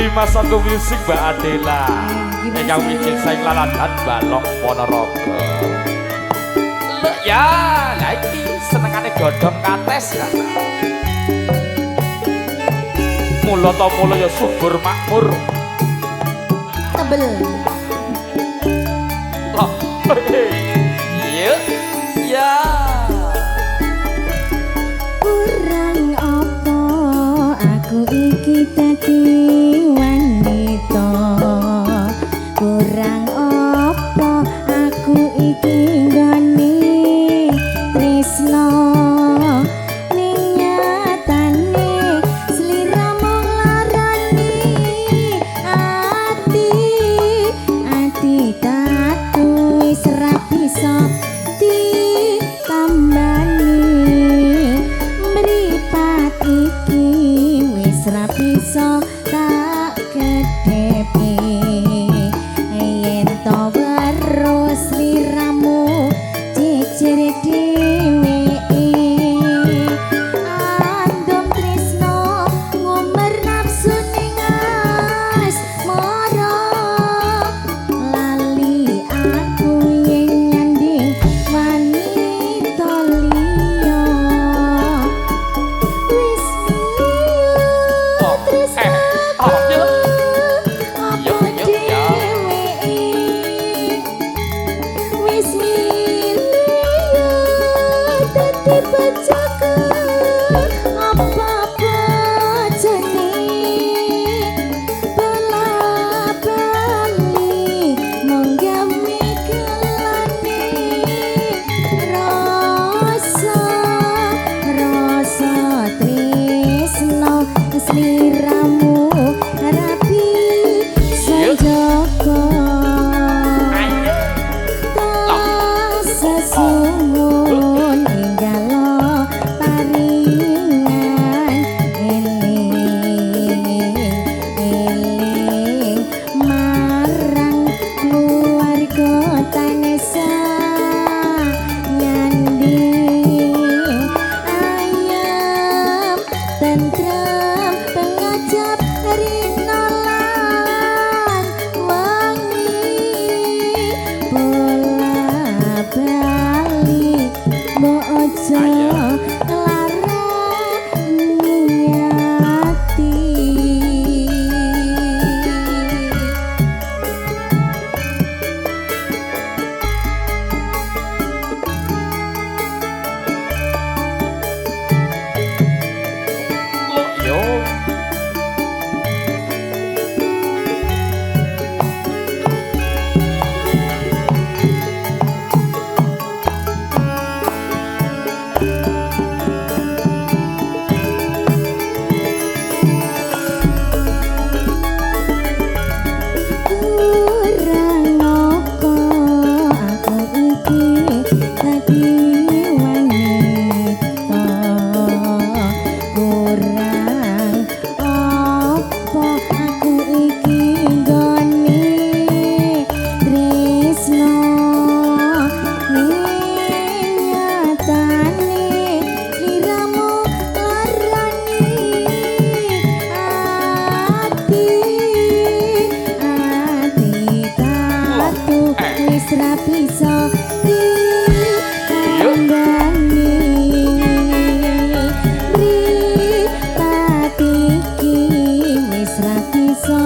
51 Music Mbak Adela. Ingkang wijil saing Laladan Balong Ponorogo. Lho ya, lha iki senengane godhong kates ya. Mula ta mula ya subur makmur. Tebel. Loh, iya. Ya. Kurang apa aku iki dadi wanita, kurang apa aku iki nggone tresno, ning nyatane sliramu nglarani ati, ati tatu wis ra bisa ditambani, mripat iki wis ra bisa tak kedhepi, yen to weruh sliramu jejer dheweke, andum tresno ngumer nafsu ning asmara, lali aku yen nyanding wanita liya, wis Oh, tresno oh, yo. apa Yo, yo, ya. dheweke, wis milih dadi bojoku apa bojone, bola bali mung gawe gelane, rasa rasa tresno sliramu ra bisa njaga. Ayo. Sesuwun enggalo paringan eling eling marang keluarga tansah nyanding, ayam tentrem pengajap rino lan wengi, bola bali mbok aja nglarani ati. Loh, yo. Kurang apa aku iki dadi wanita, kurang apa aku iki nggone tresno, ning nyatane sliramu nglarani ati, ati tatu wis ra bisa ditambani, mripat iki wis ra bisa